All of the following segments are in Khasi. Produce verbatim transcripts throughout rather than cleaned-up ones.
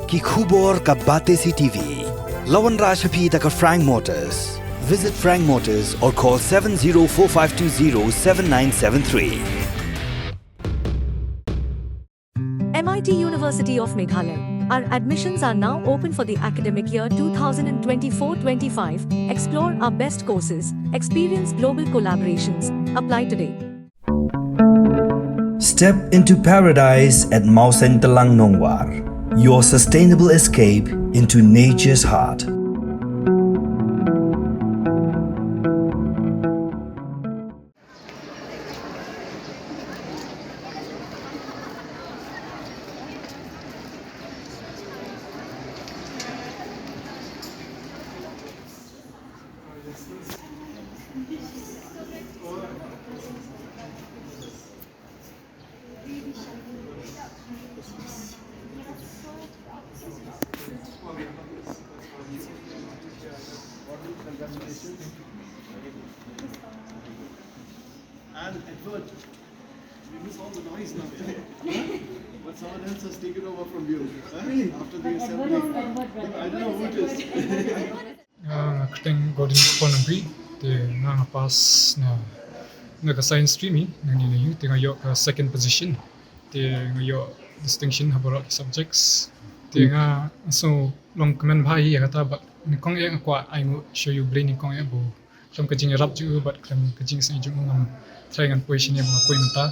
Ki khubor ka Batesi T V. La wanrah sha phi da ka Frank Motors. Visit Frank Motors or call seven zero four five two zero seven nine seven three. M I T University of Meghalaya. Our admissions are now open for the academic year two thousand twenty-four twenty-five. Explore our best courses, experience global collaborations. Apply today. Step into paradise at Mawsyntelang Nongwar, your sustainable escape into nature's heart. And Edward, you miss all the noise now. Huh? But someone else has taken over from you. Huh? After the assembly. I don't know who it is. Ah, nga kyrteng Gordon Paul Nangri, te nga, nga pass na, na ka science stream hi, na ni na U, te nga ïoh ka second position. Te nga ïoh distinction ha baroh ki subjects. Te nga, nga sngew long kmen bha hi ïa kata, bad nyngkong eh nga kwah ai nguh sha U Blei, nyngkong eh ba khlem ka jingïarap jong u bad khlem ka jingsngew jong u ngam trai ngan poi shane ba nga poi mynta.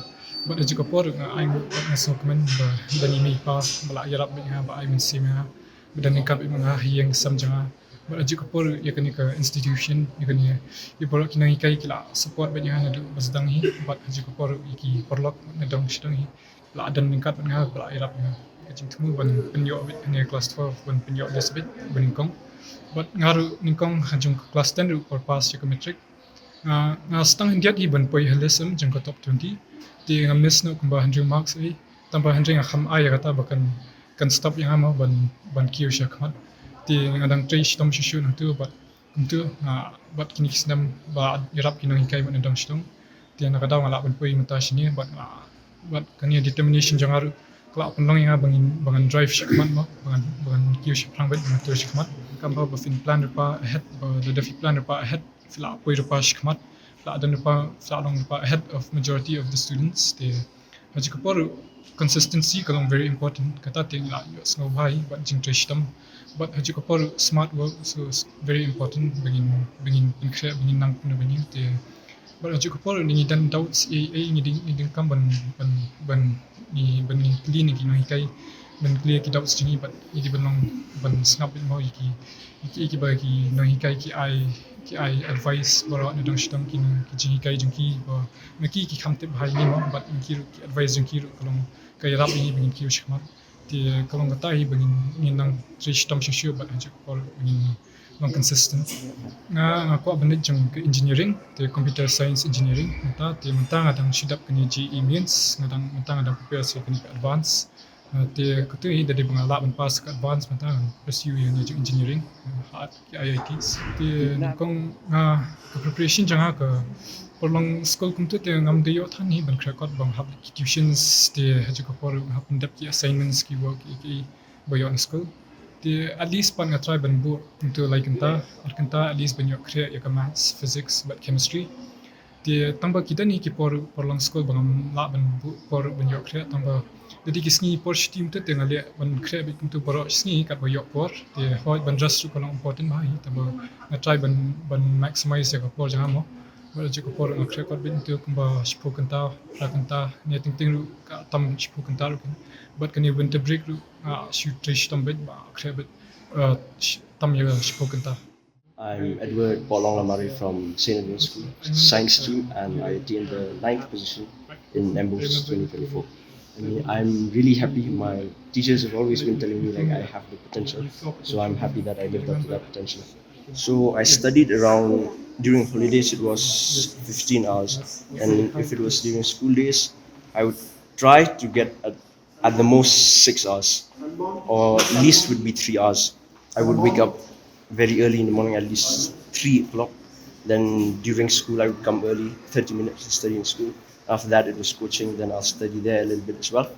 Bad ha kajuh ka por nga ai nguh bad nga sngew kmen ba don i mei i pa ba la ïarap bad nga, ba ai mynsiem ïa nga. Ba don ryngkat bad nga ha ïing ha sem jong nga. Bad ha kajuh ka por ïa kane ka institution, ïa kane, ïa baroh ki nonghikai ki la support bad nga naduh ba sdang hi, bad ha kajuh ka por ïa ki paralok nadong shadong hi la don ryngkat bad nga, ba la ïarap ïa nga. Ka jingthmu ban pynïoh beit ha kane class twelve, ban pynïoh list beit ba nyngkong. Bad nga ruh nyngkong ha jong ka class ten ruh por pass ïa ka matric. Nga, nga sdang hyndiat hi ban poi ha list jong ka top twenty. Te nga miss noh kumba hynriew marks hi. Tangba hynrei nga kham ai ïa kata ba kan, kan stop ïa nga mo ban, ban kiew sha khmat. Te nga dang trei shitom shuh shuh nangtu bad kumtu nga, bad kine ki snem ba ïarap ki nonghikai bad nadong shadong. Te na ka daw nga lah ban poi mynta shane bad nga, bad kane determination jong nga ruh ka lah pynlong ïa nga ba ngin, ba ngan drive sha khmat mo, ba ngan, ba ngan kiew shaphrang bad ba ngan tur sha khmat. Kam ba, ba phin plan lypa ahead, ba lada phi plan lypa ahead, phi lah poi lypa sha khmat, phi lah don lypa, phi lah long lypa ahead of majority of the students. Te ha kajuh ka por consistency ka long very important. Kata te ngi lah ïohsngew bha hi bad jingtrei shitom. Bad ha kajuh ka por smart work so is very important. Ba ngin, ba ngin pynkhreh, ba ngin nang kumno ba ngin te. Bad ha kajuh ka por ngi don doubts, eh, eh, ngi dang, ngi donkam ban, ban, ban, ngi, ban ngi kylli na ki nonghikai, ban kylli ki doubts jong ngi bad ngi dei ban long, ban sngap beit mo ïa ki, ïa ki, ïa kiba ki nonghikai ki ai, ki ai advice baroh nadong shadong ki, ki jinghikai jong ki ba ma ki, ki kham tip bha ïa ngi mo, bad ma ki ruh ki advice jong ki ruh ka long ka ïarap ïa ngi ba ngin kiew sha khmat. Te ka long kata hi ba ngin, ngin nang trei shitom shuh shuh bad ha kajuh ka por ba ngin long consistent. Nga, nga kwah ban leit jong ka engineering, te computer science engineering mynta, te mynta nga dang shu dep kane J E E mains, nga dang, mynta nga dang prepare sha kane ka advance. Ah, te kata hi da dei ba nga lah ban pass ka advance mynta ngan pursue ïa kane jong engineering, ah, ha ki I I Ts. Te nyngkong nga, ka preparation jong nga ka por long skul kumta te ngam da ïoh than hi ban khreh kot ba nga hap ki tuitions, te ha kajuh ka por nga hap pyndep ki assignments, ki work, ki, ki ba ïoh na skul. Te at least pat nga try ban buh kumta lai kynta, ar kynta at least ban ïoh khreh ïa ka maths, physics bad chemistry. Te tangba ki don hi ki por, por long skul ba ngam lah ban buh por ban ïoh khreh, tangba da dei ki sngi por shuti mynta te nga leh ban khreh beit kumta baroh sngi katba ïoh por. Te hooid ban rest ruh ka long important bha hi, tangba nga try ban, ban maximize ïa ka por jong nga mo. Bad ha kajuh ka por nga khreh kot beit kumta kumba shiphew kynta, phra kynta, ne teng teng ruh ka tam shiphew kynta ruh kan. Bad kane winter break ruh nga shu trei shitom beit ba khreh beit, eh, sh-, tam ïa shiphew kynta. I'm Edward Paul Lamare from Saint Edward's School, Science stream, and I attained the ninth position in M BOSE twenty twenty-four. I mean, I'm really happy. My teachers have always been telling me, like, I have the potential, so I'm happy that I lived up to that potential. So I studied around, during holidays it was fifteen hours, and if it was during school days, I would try to get at, at the most six hours, or least would be three hours. I would wake up very early in the morning, at least three o'clock. Then during school, I would come early, thirty minutes to study in school. After that, it was coaching. Then I'll study there a little bit as well.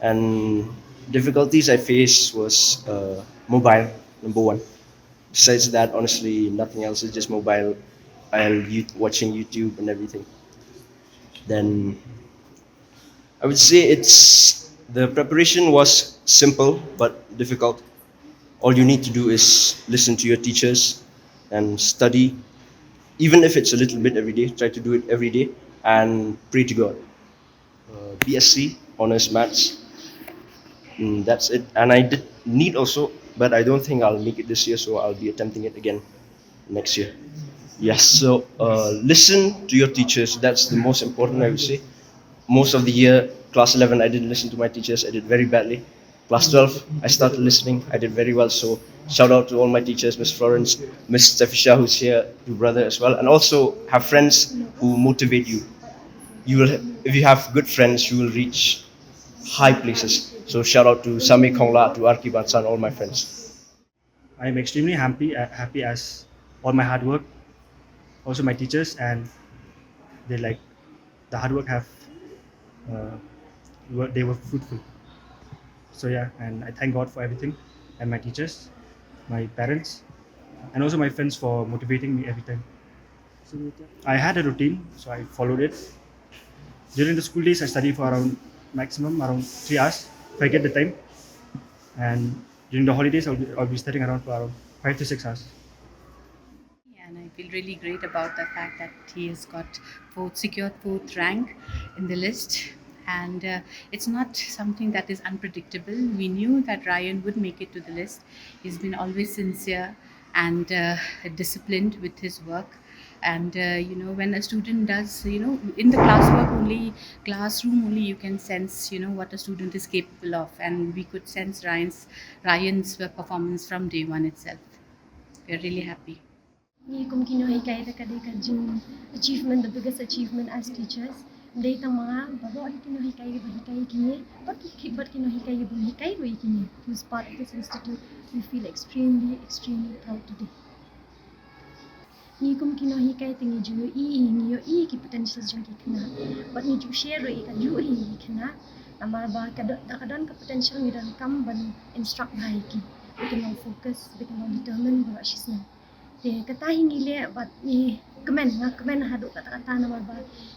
And Difficulties I faced was uh, mobile, number one. Besides that, honestly, nothing else. It's just mobile and you watching YouTube and everything. Then I would say it's the preparation was simple but difficult. All you need to do is listen to your teachers and study, even if it's a little bit every day. Try to do it every day and pray to God. Uh, B S C, honors maths. Mm, that's it. And I did NEET also, but I don't think I'll make it this year, so I'll be attempting it again next year. Yes, so uh, listen to your teachers. That's the most important, I would say. Most of the year, class eleven, I didn't listen to my teachers. I did very badly. Class twelve, I started listening. I did very well. So shout out to all my teachers, Miss Florence, Miss Stefisha, who's here, your brother as well. And also have friends who motivate you. You will, if you have good friends, you will reach high places. So shout out to Sami Khongla, to Arki Bansan, all my friends. I am extremely happy, uh, happy as all my hard work, also my teachers, and they like the hard work have uh, were, they were fruitful. So yeah, and I thank God for everything, and my teachers, my parents, and also my friends for motivating me every time. I had a routine, so I followed it. During the school days, I study for around maximum around three hours if I get the time, and during the holidays, I'll be, I'll be studying around for around five to six hours. And I feel really great about the fact that he has got fourth, secured fourth rank in the list. And uh, it's not something that is unpredictable. We knew that Ryan would make it to the list. He's been always sincere and uh, disciplined with his work. And uh, you know, when a student does, you know, in the classwork only, classroom only, you can sense, you know, what a student is capable of. And we could sense Ryan's Ryan's uh, performance from day one itself. We're really happy. Ngi kum ki nonghikai te ka dei ka jing achievement, the biggest achievement as teachers. Dei tang ma nga baroh hi ki nonghikai ba hikai ïa kine, bad ki bad ki nonghikai ba hikai ruh ïa kine, who's part of this institute. We feel extremely extremely proud today. Ngi kum ki nonghikai te ngi ju ïohi, ngi ïohi ki potentials jong ki khynnah, bad ngi ju share ruh ïa ka juh hi ki khynnah. Namar ba ka don, da ka don ka potential ngi donkam ban instruct bha ïa ki. Ba kin long focus, ba kin long determined baroh shisnem. Te kata hi ngi leh bad ngi kmen, nga kmen haduh katta katta namar ba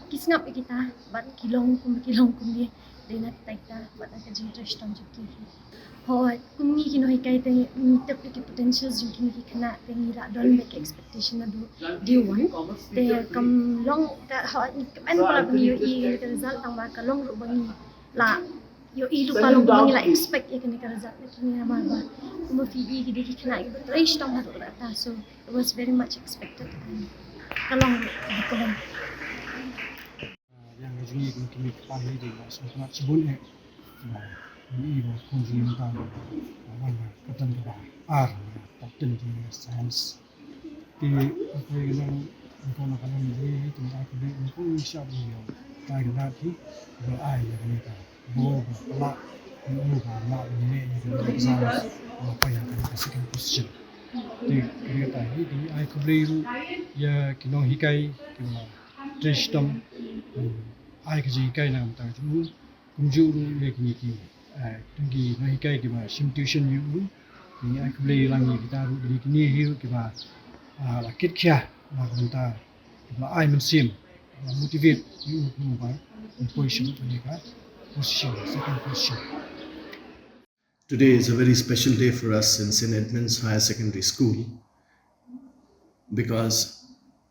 ki sngap ïa kita bad ki long kum ki long kumne. Dei na kita kita bad na ka jingtrei shitom jong ki hi. Hooid, kum ngi ki nonghikai te ngi tip ïa ki potentials jong kine ki khynnah te ngi la don bad ki expectation naduh day one. Te kam long ka, hooid, ngi kmen ba la ba ngi ïohi ïa ka result tang ba ka long ruh ba ngi la ïohi lypa, long ba ngi la expect ïa kane ka result na kine namar ba kumba phi i ki dei ki khynnah kiba trei shitom haduh katta, so it was very much expected and ka long ruh ba ka long. Ïa nga jong ngi kum ki kpa hi dei ba sngewtynnat shibun eh. Ngi i ba khun jong ngi mynta wan ka bteng kaba ar, top ten jong ngi science. Te ka nang ko na ka nang dei hi, te ai khublei kum shap ïa ka nat hi ba ai ïa kane ka bor ba la ïa u ba la ïa kane ka exam ba ka ïa kane ka second position. Te kane ka hi dei ai khublei ruh ïa ki nonghikai kiba trei shitom, ai ka jinghikai na ka bynta jong u. Kumjuh ruh ïa kine ki, eh, ki nonghikai kiba shim tuition ïa u. Ngi ai khublei lang ïa kita ruh, ïa kine hi ruh kiba, ah, la kit khia na ka bynta, kiba ai mynsiem, kiba motivate ïa u kumba u poi sha kane ka position, second position. Today is a very special day for us in Saint Edmund's Higher Secondary School because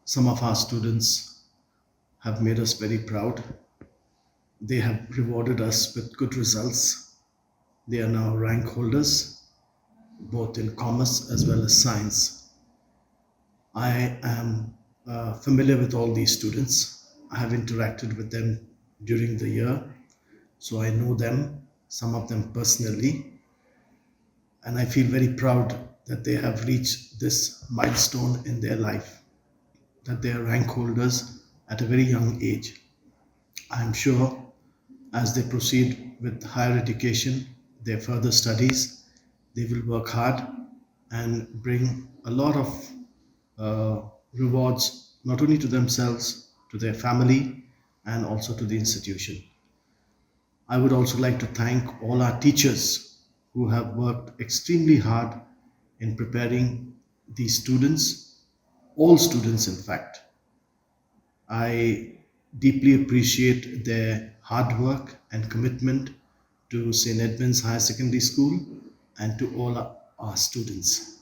some of our students have made us very proud. They have rewarded us with good results. They are now rank holders, both in commerce as well as science. I am uh, familiar with all these students. I have interacted with them during the year, so I know them, some of them personally. And I feel very proud that they have reached this milestone in their life, that they are rank holders at a very young age. I am sure as they proceed with higher education, their further studies, they will work hard and bring a lot of uh, rewards not only to themselves, to their family, and also to the institution. I would also like to thank all our teachers who have worked extremely hard in preparing these students, all students in fact. I deeply appreciate their hard work and commitment to Saint Edmund's Higher Secondary School and to all our students.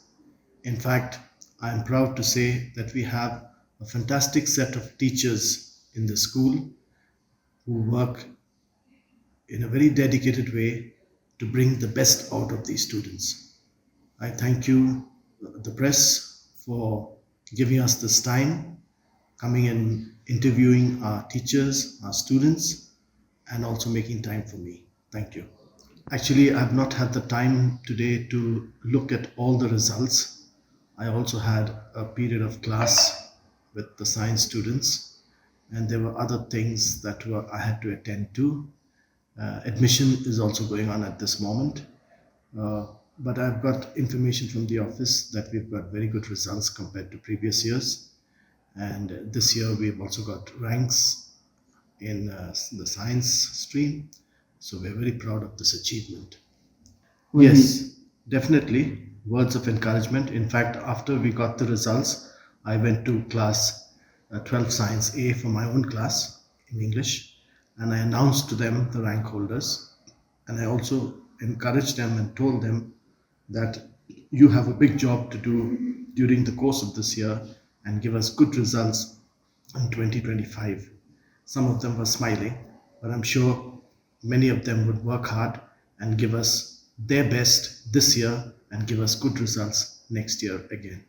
In fact, I am proud to say that we have a fantastic set of teachers in the school who work in a very dedicated way to bring the best out of these students. I thank you, the press, for giving us this time, coming and interviewing our teachers, our students, and also making time for me. Thank you. Actually, I've not had the time today to look at all the results. I also had a period of class with the science students, and there were other things that were I had to attend to. Uh, admission is also going on at this moment. Uh, but I've got information from the office that we've got very good results compared to previous years. And this year we've also got ranks in uh, the science stream. So we're very proud of this achievement. Yes, definitely. Words of encouragement. In fact, after we got the results, I went to class uh, twelve Science A for my own class in English, and I announced to them, the rank holders, and I also encouraged them and told them that you have a big job to do during the course of this year and give us good results in twenty twenty-five. Some of them were smiling, but I'm sure many of them would work hard and give us their best this year and give us good results next year again.